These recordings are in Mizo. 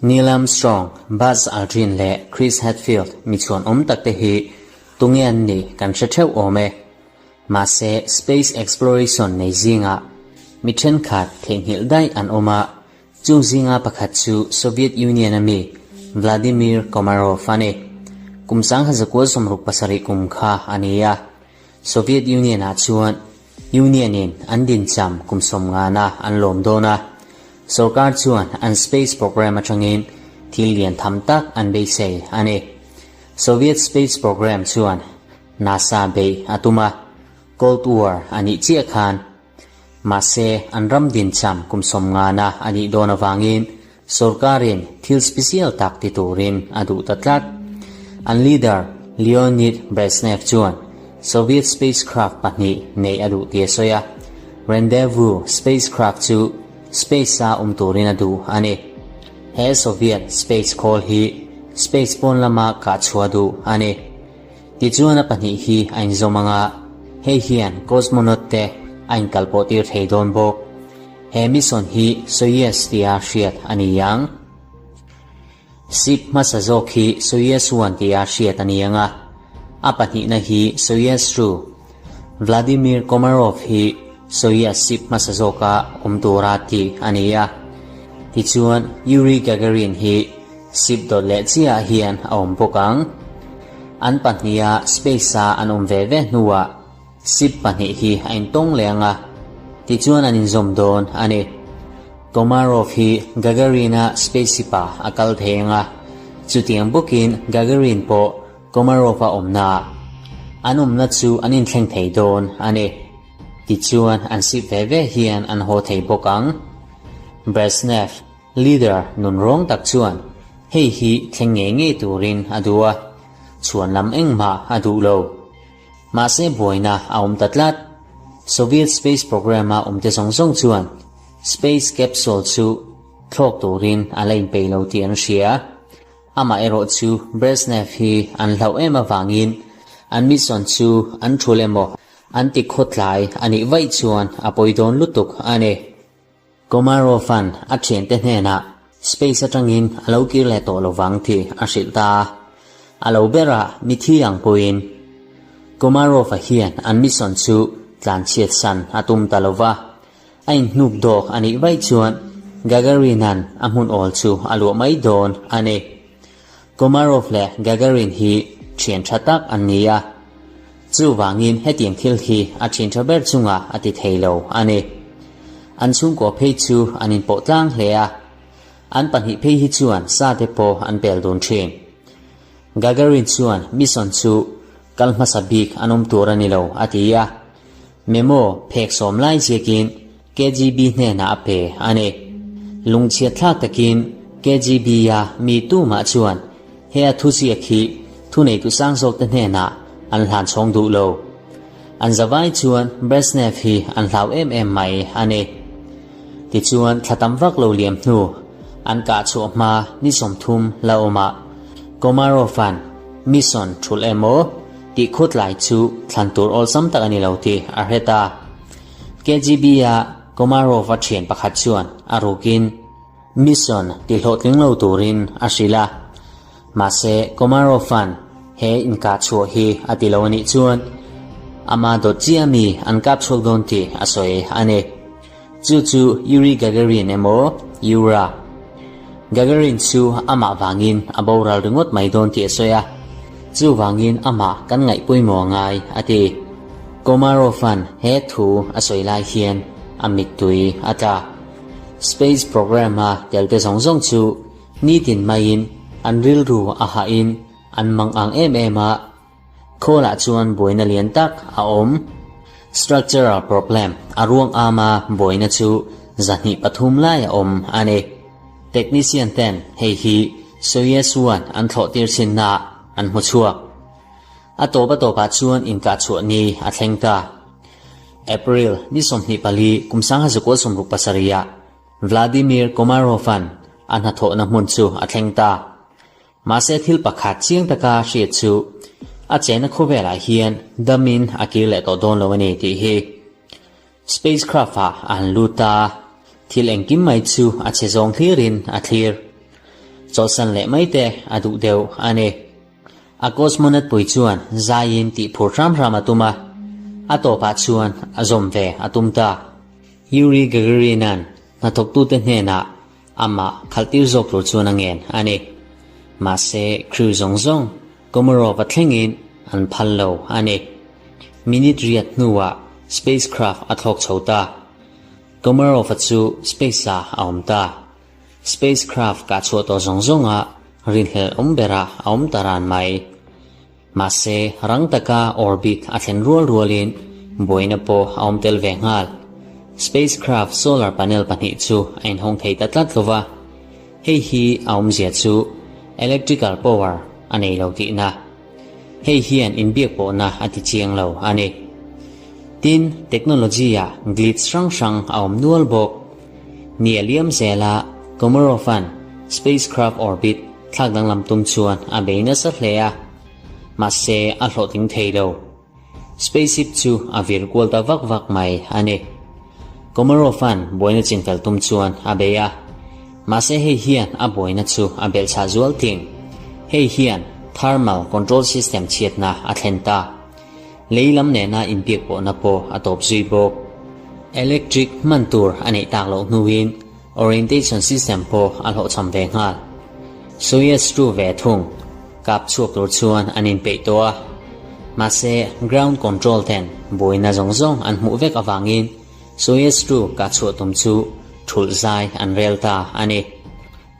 Neil Armstrong, Buzz Aldrin leh Chris Hadfield mi chhuan awm tak te hi tunge an nih kan hre theuh awm e. Mahse space exploration nei zingah mi thenkhat theihnghilh daih an awm a, Chung zinga pakhat chu Soviet Union a mi Vladimir Komarov a ni. Kum 1967 kum kha a ni a, Soviet Union ah chuan Union in an dincham kum sawmngana an lawm dawn a, sorkar chuan an space program atangin thil lian tham tak an beisei a ni. Soviet space program chuan NASA beih a tum a, Cold War a nih chiah khan Mahse, an ram dincham kum sawmngana a nih dawn avangin sorkarin thil special tak ti turin a duh ta tlat. An leader Leonid Brezhnev chuan Soviet spacecraft pahnih neih a duh tih a sawi a, Rendezvous spacecraft chu space-a awm turin a duh a ni. He Soviet space khawl hi space pawn lama kah chhuah duh a ni. Tichuan a pahnih hi a inzawm ang a, hei hian cosmonaut te a inkalpawh tir thei dawn bawk. He mission hi Soyuz tia hriat a ni ang. Ship hmasa zawk hi Soyuz 1 tia hriat a ni ang a, a pahnihna hi Soyuz 2. Vladimir Komarov hi Soyuz ship hmasa zawka awm tura tih a ni a. Tichuan Yuri Gagarin hi Ship dawt leh chiah hian a awm bawk ang. An pahniha space-a an awm ve ve hnuah ship pahnih hi a intawng leh ang a, tichuan an inzawm dawn a ni. Komarov hi Gagarin-a spaceship-ah a kal thei ang a, chutiang bawkin Gagarin pawh Komarov-a awmnaah an awmna chu an inthleng thei dawn a ni. Tichuan an ship ve ve hian an haw thei bawk ang. Brezhnev. Leader nun rawng tak chuan hei hi thleng ngei ngei turin a duh a, chhuan lam engmah a duh lo. Mahse buaina a awm ta tlat. Soviet space program-a awmte zawng zawng chuan space capsule chu thlawk turin a la inpeih lo tih an hria. Amah erawh chu Brezhnev hi an hlauh em avangin an mission chu an thul emaw an ti khawtlai a nih vaih chuan a pawi dawn lutuk a ni. Komarov-a'n a thiante hnenah space atangin a lo kir leh tawh lovang tih a hrilh ta a, a lo berah mithi ang pawhin Komarov-a hian an mission chu tlanchhiat san a tum ta lova, a inhnuk dawk a nih vaih chuan Gagarin-a'n a hmun awl chu a luah mai dawn a ni. Komarov leh Gagarin hi thian tha tak an ni a, chuvangin hetiang thil hi a thian tha ber chungah a ti thei lo a ni. An chhungkaw phei chu an inpawh tlang hle a, an pahnih phei hi chuan sa te pawh an pel dun thin. Gagarin chuan mission chu kal hmasa bik an awm tur a ni lo a ti a, memo phek sawm lai ziakin KGB hnenah a pe a ni. Lungchhiat thlak takin KGB-a mi tumah chuan he a thuziak hi thuneitu sang zawkte hnenah an hlan chhawng duh lo. An zavai chuan Brezhnev hi an hlau em em mai a ni. Tichuan thla tam vak lo liam hnu an kah chhuah hma ni 30 la awmah Komarov-a'n mission thulh emaw tih khutlai chu thlan tur awlsam tak a ni lo tih a hre ta. KGB-a Komarov-a thian pakhat chuan a rukin mission ti hlawhtling lo turin a hrilh a. Mahse, Komarov-a'n he inkah chhuah hi a ti lo a nih chuan ama dawt chiah mi an kap chhuak dawn tih a sawi a ni. Chu chu Yuri Gagarin emaw Yura Gagarin chu amah vangin a boral ringawt mai dawn tih a sawi a, chuvangin amah kan ngaih pawimawh a ngai, a ti. Komarov-a'n he thu a sawi lai hian a mittui a tla. Space program-a telte zawng zawng chu nitin maiin an rilru a hahin an mang ang em em a, Khawlah chuan buaina lian tak a awm. Structural problem a ruang ama buaina chu 203 lai a awm a ni. Technician ten hei hi Soyuz 1 an thlawh tir chinna an hmu chhuak. A tawp a tawpah chuan inkah chhuah ni a thleng ta. April ni 24 kum 1967 ah Vladimir Komarov-a'n a hnathawhna hmun chu a thleng ta. Mahse thil pakhat chiang taka hriat chu a chena khawvelah hian damin a kir leh tawh dawn lo a ni tih hi. Spacecraft-ah a han lut ta. Thil engkim mai chu a chhe zawng thlirin a thlir. Chawlhsan leh mai te a duh deuh a ni. A cosmonaut pui chuan zaiin tih phur hram hram a tum a, a tawpah chuan a zawm ve a tum ta. Yuri Gagarin-a'n hnathawktute hnenah amah khalhtir zawk tur chuan a ngen a ni. Mahse, crew zawng zawng Komarov-a thlengin an phal lo a ni. Minute riat hnuah spacecraft a thlawk chho ta. Komarov-a chu space-ah a awm ta. Spacecraft kah chhuah tawh zawng zawnga rinhlelh awm berah a awm ta ran mai. Mahse, rang taka orbit a thlen rual rualin buaina pawh a awm tel ve nghal. Spacecraft solar panel pahnih chu a inhawng thei ta tlat lo va, hei hi a awmzia chu electrical power a nei lo tihna. Hei hian inbiak pawhna a ti chiang lo a ni. Tin, technology-ah glitch hrang hrang a awm nual bawk. Ni a liam zela Komarov-a'n spacecraft orbit thlak danglam tum chuan a bei nasa hle a, mahse a hlawhtling thei lo. Spaceship chu a vir kual ta vak vak mai a ni. Komarov-a'n buaina chinfel tum chuan a bei a, mahse hei hian a buaina chu a belhchhah zual ting. Hei hian thermal control system chhiatna a thlen ta. Lei lam nena inbiak pawhna pawh a tawp zui bawk. Electric hman tur a neih tak loh hnuin orientation system pawh a hlawhchham ve nghal. Soyuz 2 ve thung kap chhuak tur chuan an inpeih tawh a. Mahse, ground control ten buaina zawng zawng an hmuh vek avangin Soyuz 2 kah chhuah tum chu thulh zai an rel ta a ni.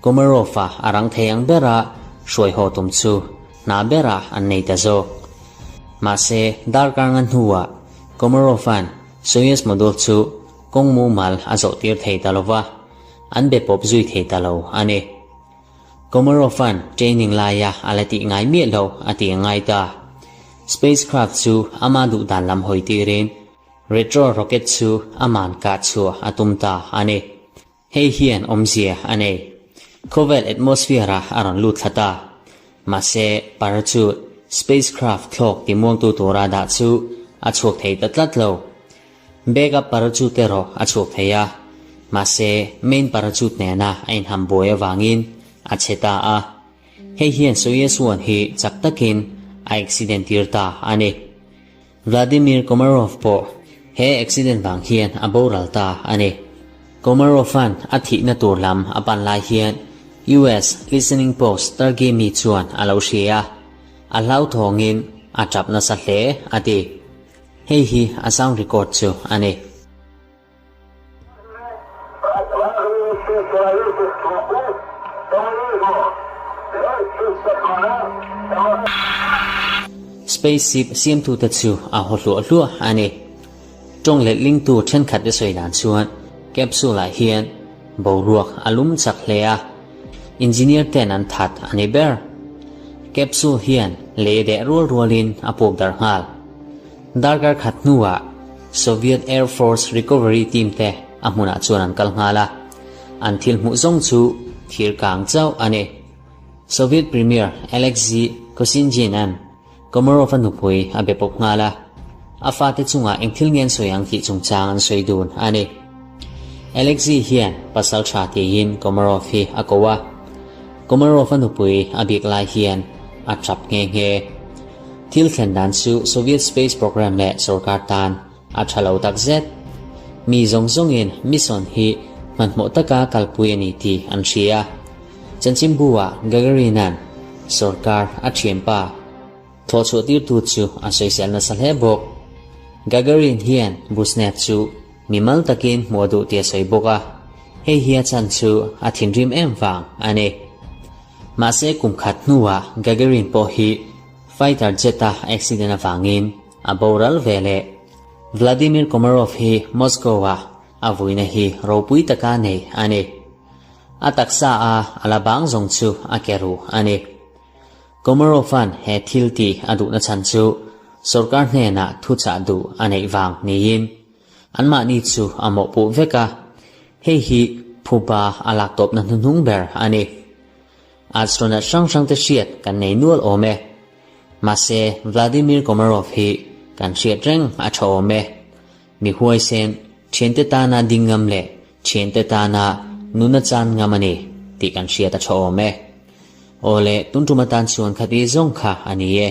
Komarov-a a rang thei ang bera hruai haw tum chu hna berah an nei ta zawk. Mahse, darkar nga hnuah Komarov-a'n Soyuz module chu kawng mumal a zawh tir thei ta lo va, an be pawp zui thei ta lo a ni. Komarov-a'n training laia a la tih ngai miah lo a ti a ngai ta. Spacecraft chu ama duh dan lam hawi tirin retro rocket chu aman kah chhuah a tum ta a ni. Hei hian awmzia a nei. Khawvel atmosphere-ah a rawn lut thla ta. Mahse, parachute, spacecraft thlawk timuangtu tura dah chu a chhuak thei ta tlat lo. Backup parachute erawh a chhuak thei a, mahse main parachute nena a inham buai avangin a chhe ta a. Hei hian Soyuz 1 hi chak takin a accident tir ta a ni. Vladimir Komarov pawh he accident vang hian a boral ta a ni. Komarov-a'n a thihna tur lam a pan lai hian US listening post Turkey mi chuan a lo hria a, a hlauthawngin a tap nasa hle a ti. Hei hi a sound record chu a ni. Spaceship siamtute chu a haw hluah hluah a ni. Tawng letlingtu thenkhat te sawi dan chuan capsule-ah hian boruak a lum chak hle a, engineer ten an that a ni ber. Capsule hian lei deh rual rualin a puk darh nghal. Darkar khat hnuah Soviet Air Force Recovery Team te a hmunah chuan an kal nghal a, an thil hmuh zawng chu thir kang chauh a ni. Soviet Premier Alexei Kosygin-a'n Komarov-a nupui a be pawp nghal a, a fate chungah eng thil nge an sawi ang tih chungchang an sawi dun a ni. Alexei hian pasal tha tiin Komarov hi a ko a, Komarov-a nupui a bik lai hian a tap nghe nghe. Thil thlen dan chu Soviet Space Program leh sorkar tan a tha lo tak zet. Mi zawng zawngin mission hi hmanhmawh taka kalpui a ni tih an hria. Chanchinbu-ah Gagarin-a'n sorkar a thianpa thawhchhuah tirtu chu a sawisel nasa hle bawk. Gagarin hian Brezhnev chu mimal takin hmuh a duh tih a sawi bawk a, hei hi a chhan chu a thinrim em vang a ni. Mahse kum khat hnuah Gagarin pawh hi fighter jet-a accident avangin a boral ve leh. Vladimir Komarov hi Moscow-ah a vuina hi ropui taka nei a ni. A taksa a a la bang zawng chu a ke ruh a ni. Komarov-a'n he thil tih a duhna chhan chu sorkar hnenah thuchah duh a neih vang niin Anmahni chu a mawhpuh vek a, hei hi phuba a lak tawpna hnuhnung ber a ni. Astronaut hrang hrangte hriat kan nei nual awm e. Mahse, Vladimir Komarov hi kan hriat reng a tha awm e. Mi huaisen, thiante tana ding ngam leh Thiante tana nuna chan ngam a ni tih kan hriat a tha awm e. Aw le, tun tum atan chuan khati zawng kha a ni e.